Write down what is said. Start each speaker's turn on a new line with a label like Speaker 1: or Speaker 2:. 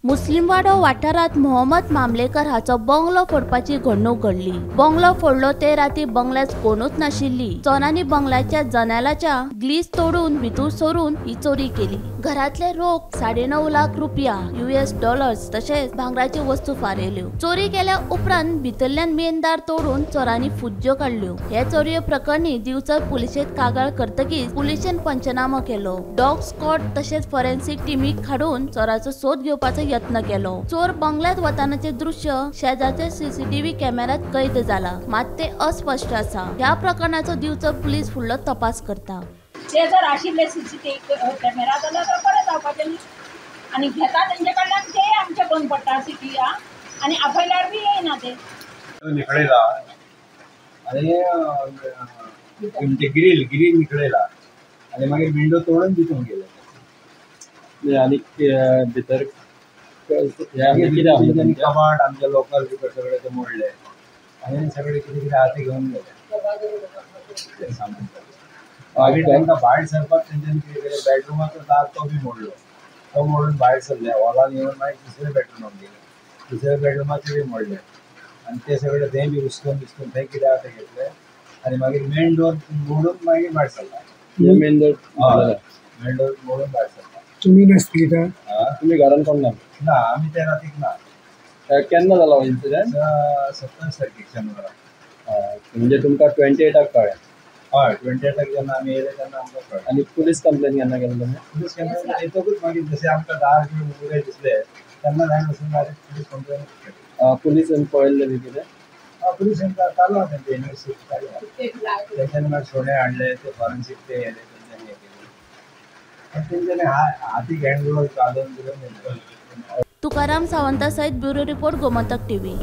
Speaker 1: मुस्लिमवाडो वाठारांत मोहम्मद मामलेकर हाचो बंगलो फोडपाची घडणूक घडली. बंगलो फोडलो ते राती बंगल्यात कोणूच नाशिल्ली. चोरांनी बंगल्याच्या जनेलाच्या ग्लीस तोडून भितर सरून ही चोरी केली. घरातले रोख 9.5 लाख रुपया, US dollars तशेंच भांगराच्यो वस्तू फारयल्यो. चोरी केल्या उपरांत भितरल्यान मेन दार तोडून चोरांनी फुज्ज्यो काडल्यो. हे चोरये प्रकरणी दिवचल पुलिशेंत कागाळ करतकीच पुलिशेन पंचनामो केलो. डॉग स्क्वॉड तशेंच फॉरेन्सिक टिमीक हाडून चोराचो सोद घेवपाचो यत्न केलो. चोर बंगल्यात वतानाचे दृश्य शेजारच्या सीसीटीव्ही कॅमेऱ्यात कैद जाला, मात ते अस्पष्ट आसा. ह्या प्रकरणाचो दिवचल पुलीस फुडलो तपास करता.
Speaker 2: ते जर आशिल्ले सीसीटीव्ही कॅमेरा जाल्यार बरें जावपाचें न्ही. आनी घेता तेंचे कडल्यान ते आमचे बंद पडटा सिटी आनी आपयल्यार बी येयना ते.
Speaker 3: निकळयला आनी ग्रील ग्रील निकळयला आनी मागीर विंडो तोडून भितर गेले.
Speaker 4: आनी भितर
Speaker 3: कबाड आमचे लोकल बिकर सगळे ते मोडले आनी सगळे कितें कितें आहा ते घेवन गेले सामान. मागीर तांकां भायर सरपाक तेंच्यांनी कितें केलें, बेडरुमाचो दार तो बी मोडलो. तो मोडून भायर सरले, हॉलान येवन मागीर दुसऱ्या बेडरुमाक गेले. दुसऱ्या बेडरुमाचे बी मोडले आनी ते सगळे थंय बी उस्कून बिस्कून थंय कितें आहा तें घेतलें आनी मागीर मेन डोर मोडून मागीर भायर सरला.
Speaker 4: मेन डोर,
Speaker 3: मेन डोर मोडून भायर सरला.
Speaker 5: तुमी नासली
Speaker 4: तुमी घरान कोण ना?
Speaker 3: ना, आमी त्या रातीक ना.
Speaker 4: केन्ना जाला हो इन्सिडंट?
Speaker 3: 27 तारखेक शेनवारा.
Speaker 4: म्हणजे तुमकां 28 कळ्ळें?
Speaker 3: हय, 28 जेन्ना आमी येयले तेन्ना आमकां कळ्ळें.
Speaker 4: आनी पुलीस कंप्लेन केन्ना केली तुमी?
Speaker 3: पुलीस कंप्लेन येतकूच मागीर जशें आमकां दार बी उगडे दिसले तेन्ना जायन वचून डायरेक्ट पुलीस कंप्लेन केली.
Speaker 4: पुलिसान पळयल्लें बी कितें?
Speaker 3: हय, पुलिसान चालू आहा तेंचें इन्वेस्टिगेशन चालू आहा. तेंच्यांनी मागीर सोणे हाडले, ते फॉरेन्सीक ते येयले, तेंच्यांनी हें केलें आनी तेंच्यांनी हातीक हँड ग्लोव्ज घालून बिलून.
Speaker 1: तुकाराम सावंता सहित ब्युरो रिपोर्ट, गोमंतक टीव्ही.